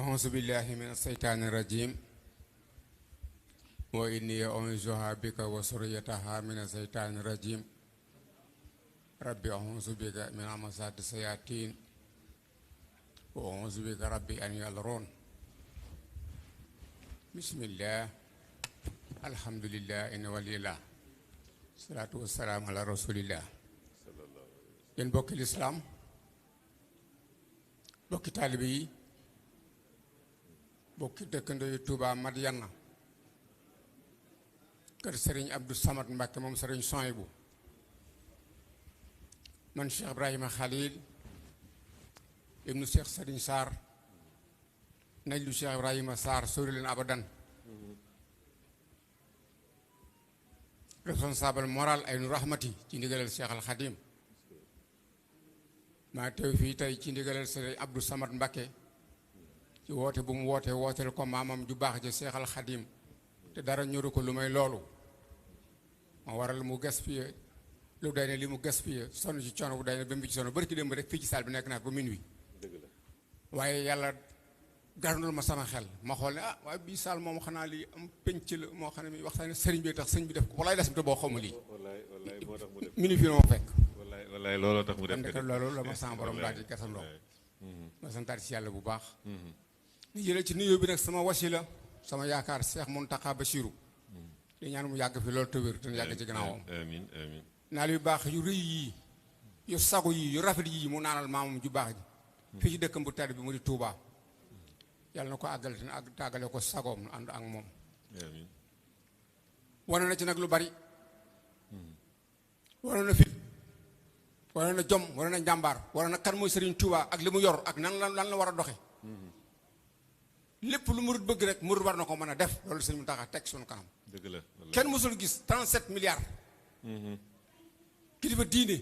أعوذ بالله من الشيطان الرجيم وإني أعوذها بك وذريتها من الشيطان الرجيم ربي أعوذ بك من همزات الشياطين وأعوذ بك ربي أن يحضرون بسم الله الحمد لله إن ولي الله الصلاة والسلام على رسول الله yéen bokki lislaam bokki taalibe yi bokki dëkkandoo yu Touba Madiyana kër Serigne Abdou Samad Mbacke moom Serigne Souhaïbou man Cheikh Ibrahima Khalil ibnu Cheikh Serigne Sarr najlu Cheikh Ibrahima Sarr sori leen abadan responsable moral ay nu rahmati ci ndigalal Cheikh Al Khadim maa teew fii tey ci ndigalal Serigne Abdou Samad Mbacke ci woote bu mu wooteel ko maamam ju baax ji Cheikh Al Khadim te dara ñoru ko lu may loolu moo waral mu gaspillé lu day ne li mu gaspillé sonn ci coono bu day ne ba mu ci sonn bari ki démb rek fii ci salle bi nekk naa ba minuit waaye yàlla garnul ma sama xel ma xool ne waaye bii salle moom xanaa lii am penc la moo xam ne mi waxtaane sëriñ bi tax sëriñ bi def ko walaay des te boo xaw ma lii minuit fii la ma fekk wallaay looloo tax mu def ko loolu la ma sama borom daal di gasandoo ma santaat ci yàlla bu baax ñu jëlee ci nuyoo bi nag sama wasila sama yaakaar Cheikh Mountakha Bassirou di ñaan mu yàgg fi loolu te wér te yàgg ci gannaawam amiin amiin naal yu baax yu rëy yii yu sagu yii yu rafet yii mu naanal maamam ju baax ji fii ci dëkkam bu tedd bi mu di Touba yàlla na ko àggale te àgg tàggale ko sagoom ànd ak moom amiin wane na ci nag lu bari wane na fit wane na jom wane na njàmbaar wane na kan mooy Serigne Touba ak li mu yor ak lan la war a doxe lépp lu murid bëgg rek murid war na ko mën a def loolu Serigne Mountakha teg suñu kanam dëgg la kenn mësul gis 37 milliards kilifa diine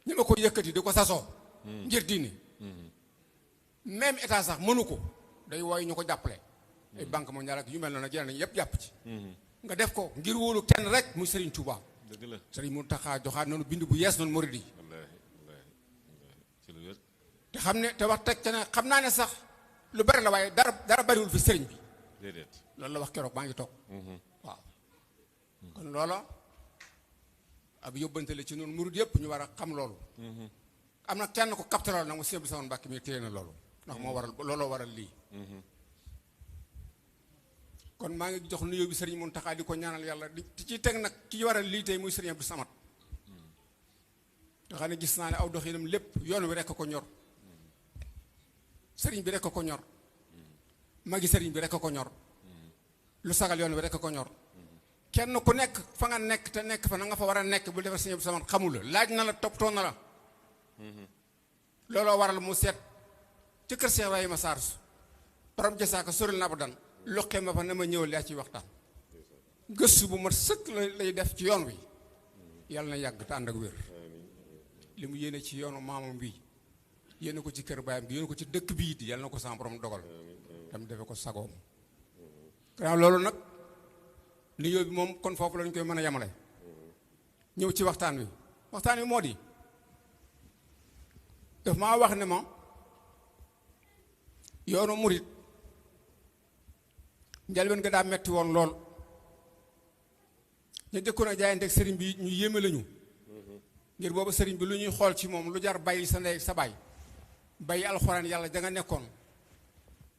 ñi ma ko yëkkati di ko sasoo ngir diine même état sax mënu ko day wooy ñu ko jàppale ay banque mondiale ak yu mel noonu jëlee nañu yëpp jàpp ci nga def ko ngir wóolu kenn rek muy Serigne Touba dëgg la Serigne Mountakha joxaat noonu bind bu yees noonu murid yi ci lu wér te xam ne te wax teg ca ne xam naa ne sax lu bari la waaye dara bariwul fi Serigne bi déedéet loolu la wax keroog maa ngi toog waaw kon loola ab yóbbante la ci noonu murid yëpp ñu war a xam loolu am na kenn ko capté loolu nag mu Sëñ Abdou Samad Mbacke mi téye na loolu ndax moo waral looloo waral lii kon maa ngi jox nuyoo bi Serigne Mountakha di ko ñaanal yàlla di ci teg nag ki waral lii tey muy Serigne Abdou Samad nga xam ne gis naa ne aw doxinam lépp yoon wi rekk ko ñor Serigne bi rekk ko ñor magi Serigne bi rekk ko ñor lu sagal yoon wi rekk ko ñor kenn ku nekk fa nga nekk te nekk fa na nga fa war a nekk bu defar Serigne Abdou Samad xamul la laaj na la toppatoo na la looloo waral mu seet ci kër Cheikh Ibrahima Sarr borom jasaaka soril na ba dan loqee ma fa ne ma ñëwal yaa ciy waxtaan gëstu bu mat sëkk lay def ci yoon wi yàlla na yàgg te ànd ak wér li mu yéene ci yoonu maamam bi yéene ko ci kër baayam bi yéene ko ci dëkk bi it yàlla na ko sama borom dogal tam defe ko sagoom gannaaw loolu nag nuyoo bi moom kon foofu lañ koy mën a yemale ñëw ci waxtaan wi moo di daf maa wax ne ma yoonu murit njëlbeen nga daa metti woon lool ñu dëkkoon a jaayanteeg sëriñ bi ñu yéeme lañu ngir booba sëriñ bi lu ñuy xool ci moom lu jar bàyyi sa ndey sa baay bàyyi alxuraan yàlla da nga nekkoon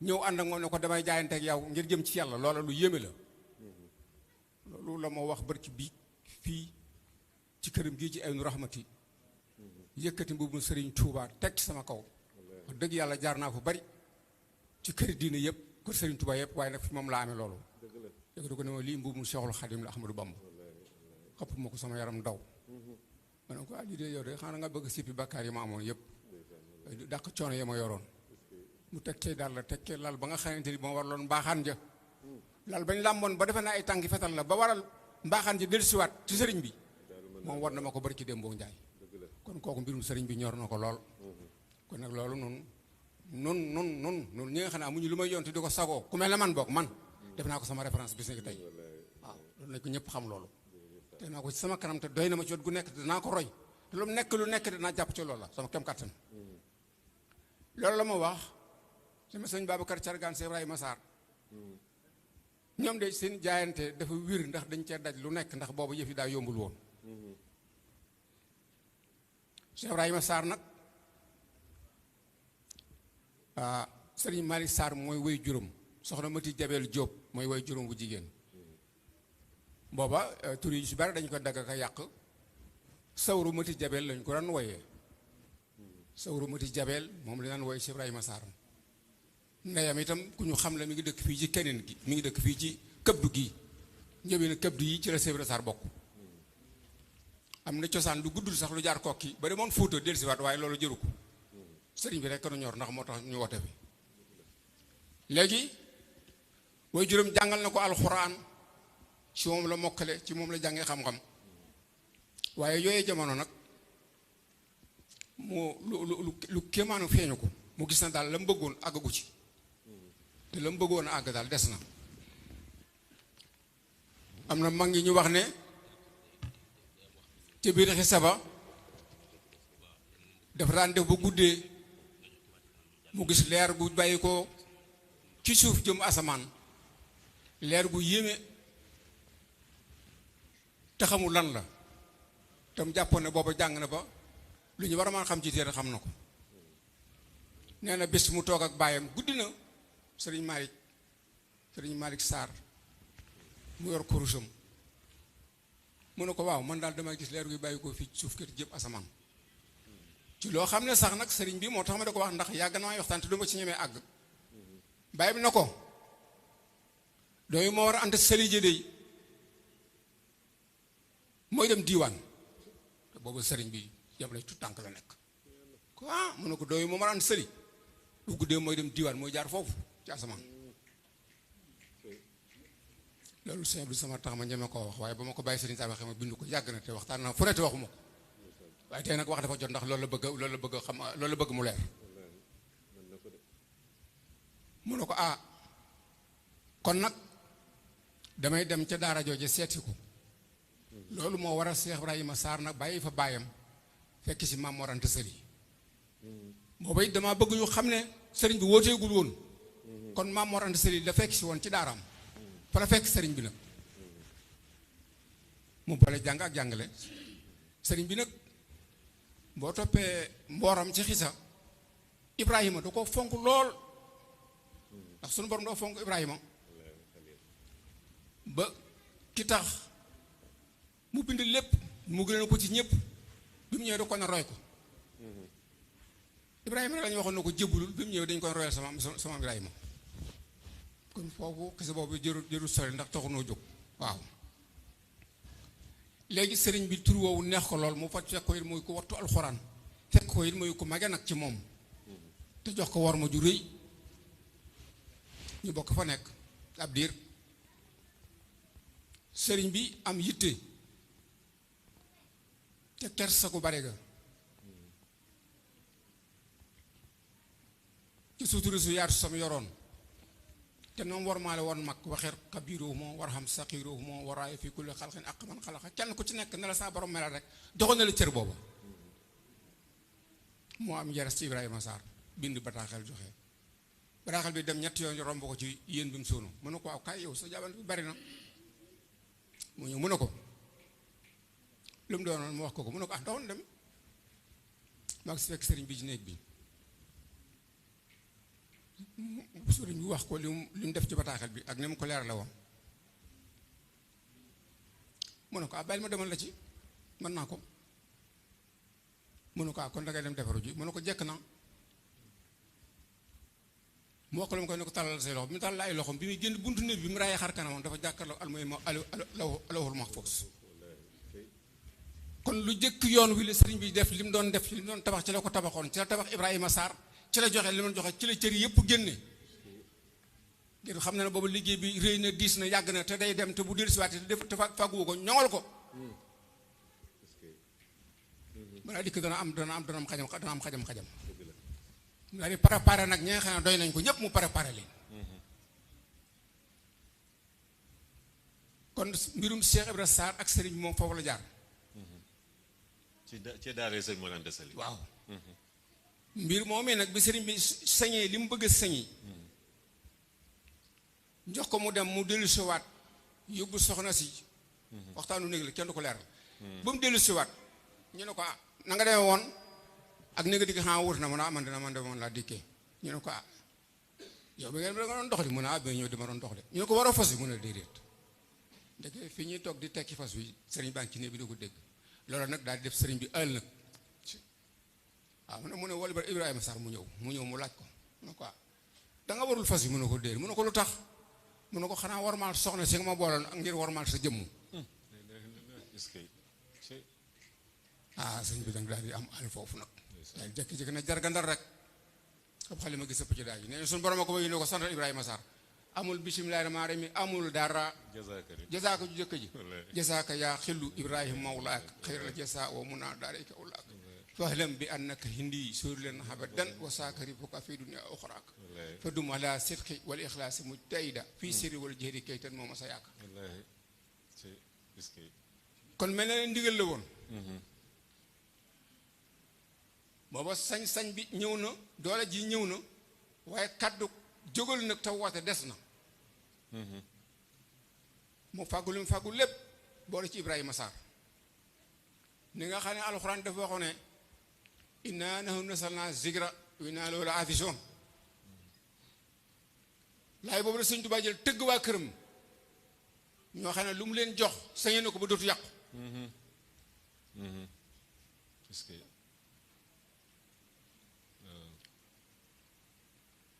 ñëw ànd ak moom ne ko damay jaayanteeg yow ngir jëm ci yàlla loola lu yéeme la loolu la ma wax barki bii fii ci këram gii ci Aynu Rahmati yëkkati mbubu sëriñ Touba teg ci sama kaw wax dëgg yàlla jaar naa ko bari ci këri diine yëpp kër Serigne Touba yëpp waaye nag fi moom laa amee loolu dëgg ko ne ma lii mbubu Cheikhul Khadim la Ahmadou Bamba xapp ma ko sama yaram daw ma ne ko lii de yow de xanaa nga bëgg sippi bakkaar yi ma amoon yëpp dàq coono yi ma yoroon mu teg cee daal la teg cee lal ba nga xamante ni moo waraloon mbaaxaan ja lal bañ làmboon ba defe naa ay tànki fetal la ba waral mbaaxaan ja dellusiwaat ci sëriñ bi moom war na ma ko bari ci démboo njaay kon kooku mbirum sëriñ bi ñor na ko lool kon nag loolu nun ñi nga xam ne amuñu lu may yonte di ko sagoo ku mel ne man boog man def naa ko sama référence bis ni tey waaw loolu nañ ko ñëpp xam loolu te naa ko ci sama kanam te doy na ma ci wet gu nekk te danaa ko roy te lu nekk dinaa jàpp ci loolu la sama kem kàttan loolu la ma wax sama sëñ Babacar Cargaan Cheikh Ibrahima Sarr ñoom de seen jaayante dafa wir ndax dañ cee daj lu nekk ndax boobu yëf yi daa yombul woon Cheikh Ibrahima Sarr nag sëriñ Malick Sarr mooy woy juróom soxna Mati Jabel Diop mooy woy juróom bu jigéen booba tur yi su bari dañ ko dagg ka yàq sawru Mati Jabel lañ ko daan woyee sawru Mati Jabel moom la daan woy Cheikh Ibrahima Sarr ndeyam itam ku ñu xam la mi ngi dëkk fii ci keneen gi mi ngi dëkk fii ci këbdu gi ñëwee na këbdu yi ci la Cheikh Ibrahima Sarr bokk am na cosaan lu guddul sax lu jaar kokki ba demoon Fuuta dellusiwaat waaye loolu jëru ko sëriñ bi rek nu ñor ndax moo tax ñu wote bi léegi way juróom jàngal na ko alxuraan ci moom la mokkale ci moom la jàngee xam-xam waaye yooyee jamono nag mu lu kéemaanu feeñu ko mu gis na daal la mu bëggoon àggagu ci te la mu bëggoon a àgg daal des na am na mag ñi ñu wax ne ci biir xisa ba dafa daan def ba guddee mu gis leer gu bàyyi ko ci suuf jëm asamaan leer gu yéeme te xamul lan la te mu jàppoon ne booba jàng na ba lu ñu war a mën xam ci téere xam na ko nee na bés mu toog ak baayam guddi na sëriñ Malick Sarr mu yor kurusam mu ne ko waaw man daal damay gis leer guy bàyyi ko fii suuf kër jëm asamaan ci loo xam ne sax nag sëriñ bi moo tax ma da ko wax ndax yàgg na may waxtaan te du ma ci ñemee àgg bàyyi bi na ko dooyu moo war a ànd sëli jëdey mooy dem diiwaan te boobu sëriñ bi yam lay tout tànk la nekk ko mu ne ko dooyu moo war a ànd sëli bu guddee mooy dem diiwaan mooy jaar foofu ci asamaan loolu sëñ bi sama tax ma ñeme koo wax waaye ba ma ko bàyyi sëriñ Sarr waxee ma bind ko yàgg na te waxtaan na fu ne te waxuma ko waaye tey nag wax dafa jot ndax loolu la bëgg xam loolu la bëgg mu leer mu ne ko kon nag damay dem ca daara jooje seeti ko loolu moo waral Cheikh Ibrahima Sarr nag bàyyi fa baayam fekk si Maam Mor Anta Sali booba it damaa bëgg ñu xam ne sëriñ bi wooteegul woon kon Maam Mor Anta Sali la fekk si woon ci daaraam fa la fekk sëriñ bi nag mu bale jàng ak jàngale sëriñ bi nag boo toppee mbooram ci xisa Ibrahima da ko fonk lool ndax sunu borom doo fonk Ibrahima ba ki tax mu bind lépp mu gën ko ci ñëpp bi mu ñëwee da ko na roy ko Ibrahima la ñu waxoon na ko jébbulul bi mu ñëwee dañ koy royal sama Ibrahima kon foofu xisa boobu jëru sori ndax taxunoo jóg waaw léegi sëriñ bi tur woowu neex ko lool mu fa fekk ko it muy ko wattu alxuraan fekk ko it muy ko mage nag ci moom te jox ko war ma ju rëy ñu bokk fa nekk ab diir sëriñ bi am yitte te kersa gu bare ga ci suuturi su yaatu sam yoroon te noonu war maale woon mag waxeer kabiruhuma war xam saqiruhuma waraaye fi kulli xalqin ak man xalaqa kenn ku ci nekk ne la saa borom melal rek joxoon na la cër booba moo am njares ci Ibrahima Sarr bind bataaxel joxe bataaxel bi dem ñetti yoon romb ko ci yéen bi mu sonu mu ne ko waaw kay yow sa jaban bi bari na mu ñëw mu ne ko lu mu doonoon mu wax ko mu ne ko doon dem maa si fekk sëriñ bi ci néeg bi sëriñ bi wax ko li mu def ci bataaxel bi ak ni mu ko leer la woon mu ne ko bàyyil ma demal la ci mën naa ko mu ne ko kon dangay dem defaru ji mu ne ko jekk na mu wax ko la mu koy ne ko tàllal say loxo bi mu tàllal ay loxom bi muy génn buntu néeg bi mu raayee xar kanamam dafa jàkkaarloo lawhul mahfuus kon lu jëkk yoon wi la sëriñ bi def li mu doon def li mu doon tabax ci la ko tabaxoon ci la tabax Ibrahima Sarr ci la joxe li mu joxe ci la cër yëpp génne ngir xam na ne boobu liggéey bi réy na diis na yàgg na te day dem te bu dellusiwaatee te def te fàgguwu ko ñoŋal ko balaa dikk dana am xajam laa di préparé nag ñi nga xam ne doy nañ ko ñëpp mu préparé leen kon mbirum Cheikh Ibrahima Sarr ak sëriñ bi moom foofu la jaar ci daaree sëñ Mor Anta Sali waaw mbir moomee nag bi sëriñ bi sañee li mu bëgg a sañi jox ko mu dem mu dellu siwaat yóbbu soxna si waxtaanu néeg la kenn du ko leeral ba mu dellu siwaat ñu ne ko ah na nga demee woon ak ni nga dikk xanaa wut na man man de moom laa dikkee ñu ne ko ah yow bi ngeen da nga doon dox di mu ne ah ba ñëw di ma doon dox de ñu ne ko war a fas yi mu ne déedéet ndeke fi ñuy toog di tekki fas wi sëriñ baa ngi ci néeg bi di ko dégg loolu nag daal di def sëriñ bi ëll nag waaw mu ne wala ba Ibrahima Sarr mu ñëw mu laaj ko mu ne ko ah da nga warul fas yi mu ne ko déedéet mu ne ko lu tax mu ne ko xanaa warmaal soxna si nga ma booloon ngir warmaal sa jëmm ah sëñ bi danga daal di am al foofu nag daal jékki-jékki na jargandal rek xam xale ma gis sëpp ci daal yi nee na suñu borom a ko may ne ko santal Ibrahima Sarr amul bisimilahi rahmaani rahim amul dara jasaaka ju jëkk ji jasaaka yaa xillu Ibrahima mawlaak xayral jasa wa mun naa daarayka ulaak fahlam bi annaka hindi sóor leen abadan wa saakaribuka fi dunia uxraak fa dum ala sidqi wal ixlaasi mujtahida fii sirri wal jahri kaytan moom a sa yaaka kon mel na ne ndigal la woon booba sañ-sañ bi ñëw na doole ji ñëw na waaye kaddu jógal nag te woote des na mu fàggu li mu fàggu lépp boole ci Ibrahima Sarr ni nga xam ne alxuraan dafa waxoon ne inna nahnu nazzalna zikra wa inna lahu lahaafizuun laay boobu la Sëñ Tuubaa jël tëgg waa këram ñoo xam ne lu mu leen jox sañee na ko ba dootu yàqu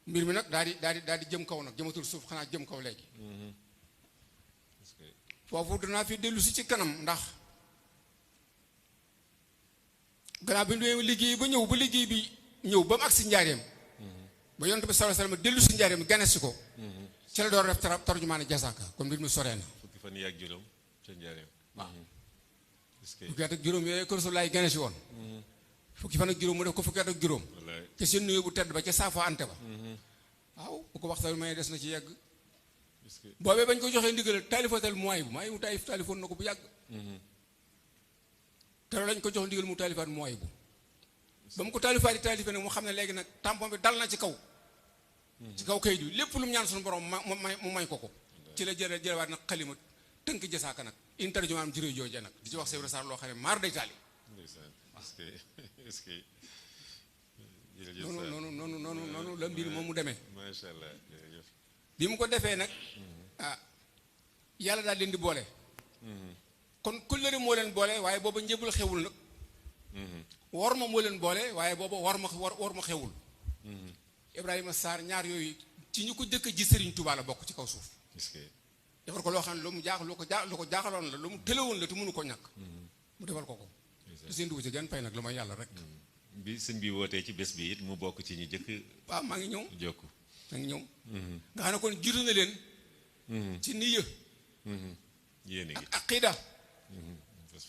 mbir mi nag daal di jëm kaw nag jëmatul suuf xanaa jëm kaw léegi foofu danaa fi dellu si ci kanam ndax gannaaw bi ñu liggéey ba ñëw ba liggéey bi ñëw ba mu agsi njaareem ba yonent bi sallallahu alayhi wasallam dellu si njaareem gane si ko ci la door def tarjumaane jasaaka kon mbir mi soree na fukki fan yi ak juróom ca njaareem waaw fukki at ak juróom yooyu ko Rasulullaay gane si woon fukki fan ak juróom mu def ko fukki at ak juróom ca seen nuyoo bu tedd ba ca saafo ante ba waaw bu ko waxtaan may des na ci yegg boobee bañ ko joxee ndigal taalifatal mooy bu maa mu taalifoon na ko bu yàgg keroog lañ ko jox ndigal mu taalifaat mooy bu ba mu ko taalifaat nag mu xam ne léegi nag tampon bi dal na ci kaw kayit bi lépp lu mu ñaan suñu borom mu may ko ci la jëlewaat nag xalima tënk jësaaka nag interjumaam juré jooje nag di ci wax Sëriñ Sarr loo xam ne maar day taali noonu la mbir moom mu demee macha allah jërëjëf bi mu ko defee nag ah yàlla daal leen di boole kon kullëri moo leen boole waaye booba njëbul xewul nag war ma moo leen boole waaye booba war ma xewul Ibrahima Sarr ñaar yooyu ci ñu ko jëkk ji Sëriñ Tuubaa la bokk ci kaw suuf defal ko loo xam ne lu mu jaaxaloon la lu mu tëlewoon la te mënu ko ñàkk mu defal ko te seen dugg ci genn pay nag lu may yàlla rek bi sëñ bi wootee ci bés bi it mu bokk ci ñu jëkk waaw maa ngi ñëw jokk maa ngi ñëw nga xam ne kon jiitu na leen ci niya yéen ak aqida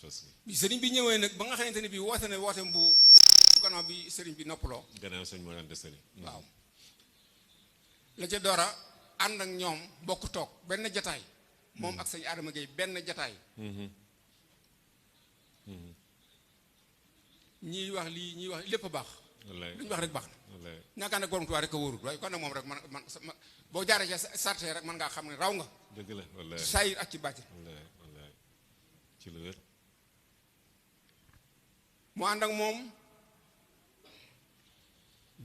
fas bi sëriñ bi ñëwee nag ba nga xamante ne bi woote na wooteem bu gannaaw bi sëriñ bi noppaloo gannaaw sëñ moo daan desali waaw la ca doora ànd ak ñoom bokk toog benn jataay moom ak sëñ Adama Gueye benn jataay ñii wax lii ñii wax lépp a baax lu ñu wax rek baax na ñaakaan nag borom Tuubaa rek a wóorul waaye kon nag moom rek man boo jaaree ca sarte rek man ngaa xam ne raw nga dëgg la wallaay saayir ak ci bàtti wallaay ci lu wér mu ànd ak moom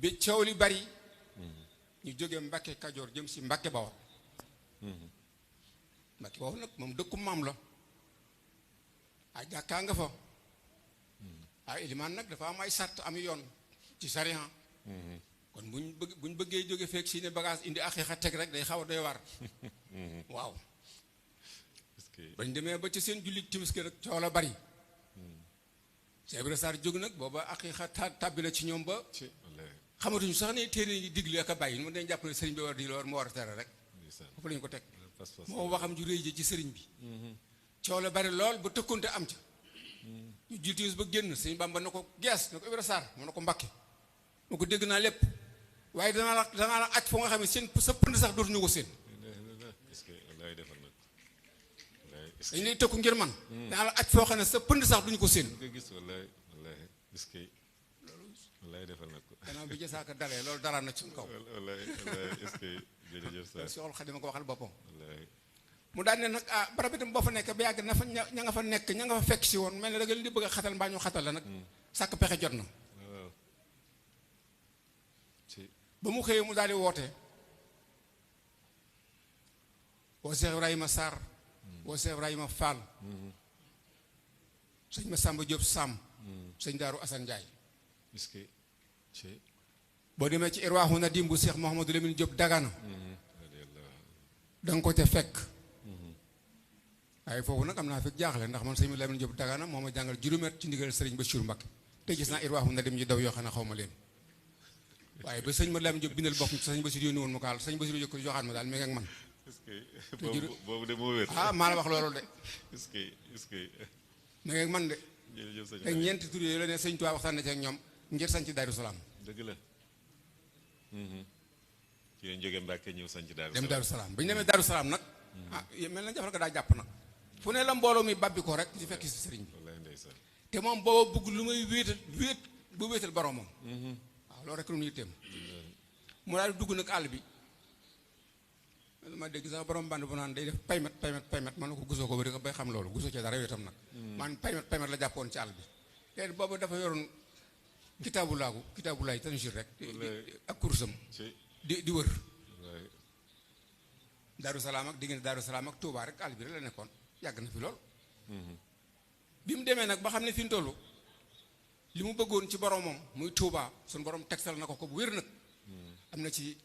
bi coow li bari ñu jógee Mbàkke Kajoor jëm si Mbàkke Bawol Mbàkke Bawol nag moom dëkku maam la ay jàkkaa nga fa ay ilimaan nag dafa am ay sart am yoon ci sariya kon buñ bëggee jóge fekk si ne bagage indi aqiiqa teg rek day xaw a doy war waaw bañ demee ba ci seen jullit timis rek coow la bari Cheikh Ibra Sarr jóg nag booba aqiiqa tàbbi na ci ñoom ba xamatuñu sax ne téere yi digle ak a bàyyi mu dañ jàpp ne sëriñ bi war di loolu moo war a tere rek foofu lañu ko teg moo waxam ju rëy ji ci sëriñ bi coow la bari lool ba tëkkonte am ca ñu jiitu ba génn sëñ Bamba na ko gees na ko Ibra Sarr mu na ko Mbakke mu ko dégg naa lépp waaye danaa la aj foo nga xam ne seen sa pënd sax dootuñu ko seen dañ lay tëkku ngir man danaa la aj foo xam ne sa pënd sax duñu ko seen wallaay defal na ko. gannaaw bi jësaaka dalee loolu dara na ci suñ kaw. wallaay est-ce que jërëjëf Sarr. Seexul Xadim ko waxal boppam. wallaay. mu daal ne nag barab itam boo fa nekk ba yàgg na fa ña nga fa nekk ña nga fa fekk si woon mel ne da nga leen di bëgg a xatal mbaa ñu xatal la nag. sàkk pexe jot na. waaw. ba mu xëyee mu daal di woote. woo Cheikh Ibrahima Sarr. woo Cheikh Ibrahima Fall. sëñ Massamba Diop Sam. sëñ Daaru Assane Ndiaye. est-ce que. boo demee ci Irwaaxu Nadim bu Cheikh Mouhamadou Lamine Diop Dagana. da nga ko ca fekk. waaye foofu nag am naa fi jaaxle ndax man sëñ Lamine Diop Dagana moo ma jàngal juróomet ci ndigal sëriñ Bachir Mbacké te gis naa Irwaaxu Nadim yi daw yoo xam ne xaw ma leen. waaye ba sëñ Lamine Diop bindal bokk ci sëñ Bachir yónni woon ma kaal sëñ Bachir yónni ko joxaat ma daal mi ngi ak man. est-ce que boobu de moo wér. maa la wax loolu de. est-ce que. mi ngi ak man de. jërëjëf sëñ te ñeenti tur yooyu la ne sëñ Tuubaa waxtaan na ci ak ñoom ngir sañ ci Daaru Salaam. dëgg la. ci lañ jógee Mbàkke ñëw sañ ci Daaru dem Salaam. Daaru Salaam bi ñu demee Daaru Salaam nag. mel na jafal ko daa jàpp nag. fu ne la mbooloo mi babbi ko rek ci fekk si sëriñ bi. wallaay ndeysaan. te moom booba bëgg lu may wéetal boromam. waaw loolu rek lu mu yitteem. mu daal di dugg nag àll bi. ma dégg sax borom band bu naan day def paymet man na ko gusoo ko bari bay xam loolu gusoo ci dara yow itam nag. man paymet la jàppoon ci àll bi. te boobu dafa yoroon kitaabu laay tanjir rek. ak kursam. di wër. Daaru Salaam ak diggante Daaru Salaam ak Touba rek àll bi rek la nekkoon yàgg na fi lool. bi mu demee nag ba xam ne fi mu toll li mu bëggoon ci boromam muy Touba suñu borom tegtal na ko bu wér nag. am na ci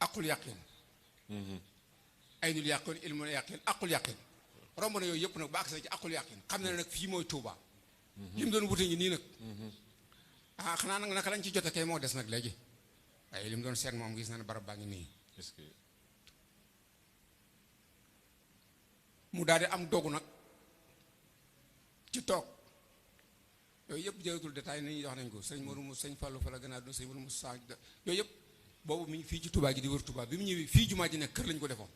aqul yàqin. aynul yàqin ilmul yàqin aqul yàqin. romb na yooyu yëpp nag ba agsi ci aqul yàqin xam na ne nag fii mooy Touba. li mu doon wute ngi nii nag. xanaa nag naka lañ ci jote kay moo des nag léegi waaye li mu doon seet moom gis na ne barab baa ngi nii. est-ce que. mu daal di am dogu nag ci toog yooyu yëpp jëratul détail ni ñuy wax nañ ko sëñ Mourou sëñ Fallou fa la gën a doon sëñ Mourou Moussa yooyu yëpp boobu mi ngi fii ci Touba gi di wër Touba bi mu ñëwee fii jumaa ji nekk kër lañ ko defoon.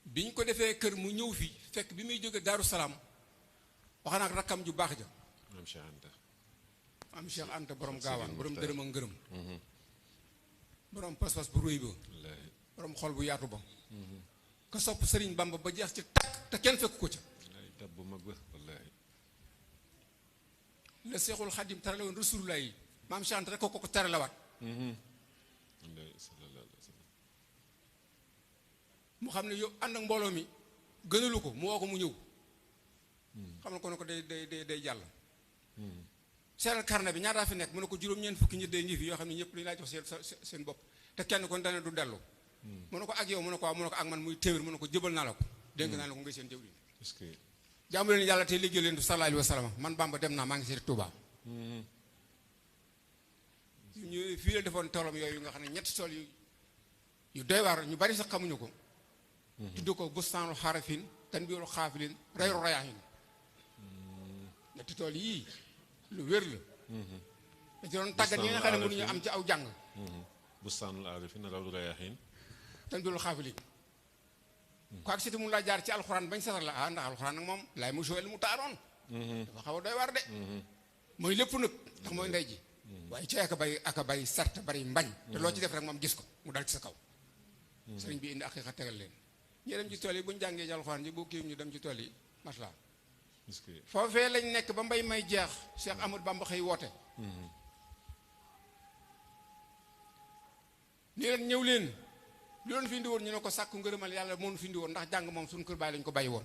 bi ñu ko defee kër mu ñëw fii fekk bi muy jóge Daaru Salaam wax na ak rakkam ju baax ja. maam Cheikh Anta. am Cheikh Anta borom gaawaan borom dërëm ak ngërëm. borom pas-pas bu rëy ba. borom xol bu yaatu ba. ka sopp Sëriñ Bamba ba jeex ci takk te kenn fekk ko ca. wallaay tab bu mag ba wallaay. la Seexul Xadim tarale woon Rasulullah yi maam Cheikh Anta rek ko tere la waat. wallaay sallallahu alayhi wa sallam. mu xam ne yow ànd ak mbooloo mi gënalu ko mu woo ko mu ñëw. xam na ko ne ko day jàll. seeral carnet bi ñaataa fi nekk mu ne ko juróom-ñeent fukki nit day ngi fi yoo xam ne ñëpp dañu laa jox seen bopp te kenn kon dana du dellu. mu ne ko ak yow mu ne ko waaw mu ne ko ak man muy téeméer mu ne ko jëbal naa la ko. dénk naa la ko ngay seen jëwriñ. est-ce que. jaamu leen yàlla tey liggéey leen du sallallahu alayhi wa sallam man Bamba dem naa maa ngi seeti Touba. ñu fii la defoon toolam yooyu nga xam ne ñetti tool yu doy waar ñu bari sax xamuñu ko. tudd ko bustaanul xarafin tanbiirul xaafilin rayru rayaahin. ñetti tool yii lu wér la. da ci doon tàggat ñi nga xam ne mënuñu am ci aw jàng. bustaanul aarifin rawdu rayaahin. tanbiirul xaafilin. ko ak siti mun laa jaar ci alxuraan bañ satal la ndax alxuraan nag moom laay mu sowel mu taaroon. dafa xaw a doy waar de. mooy lépp nag ndax mooy ndey ji. waaye ci aka bay sart bari mbañ. te loo ci def rek moom gis ko mu dal ci sa kaw. sëriñ bi indi aqiqa tegal leen. ñu dem ci tool yi bu ñu jàngee ci alxuraan ji boo kii ñu dem ci tool yi maslaa. est-ce que. foofee lañ nekk ba mbay may jeex Cheikh Amadou Bamba xëy woote. ni leen ñëw leen. li doon fi indi woon ñu ne ko sàkku ngërëmal yàlla moo ñu fi indi woon ndax jàng moom suñu kër baay lañ ko bàyyi woon.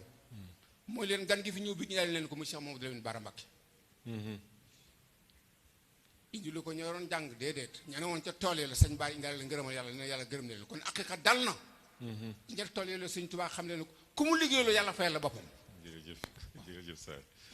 mooy leen gan gi fi ñëw bi ñu leen ko mu Cheikh Mamadou Lamine Bara Mbacké. indi lu ko ñoo doon jàng déedéet ña ne woon ca tool yi la sëñ Bara indi leen ngërëmal yàlla ne yàlla gërëm leen kon aqiqa dal na. ñetti tool yi la sëñ Tuubaa xam leen ku mu liggéeyaloo yàlla fayal la boppam. jërëjëf Sarr.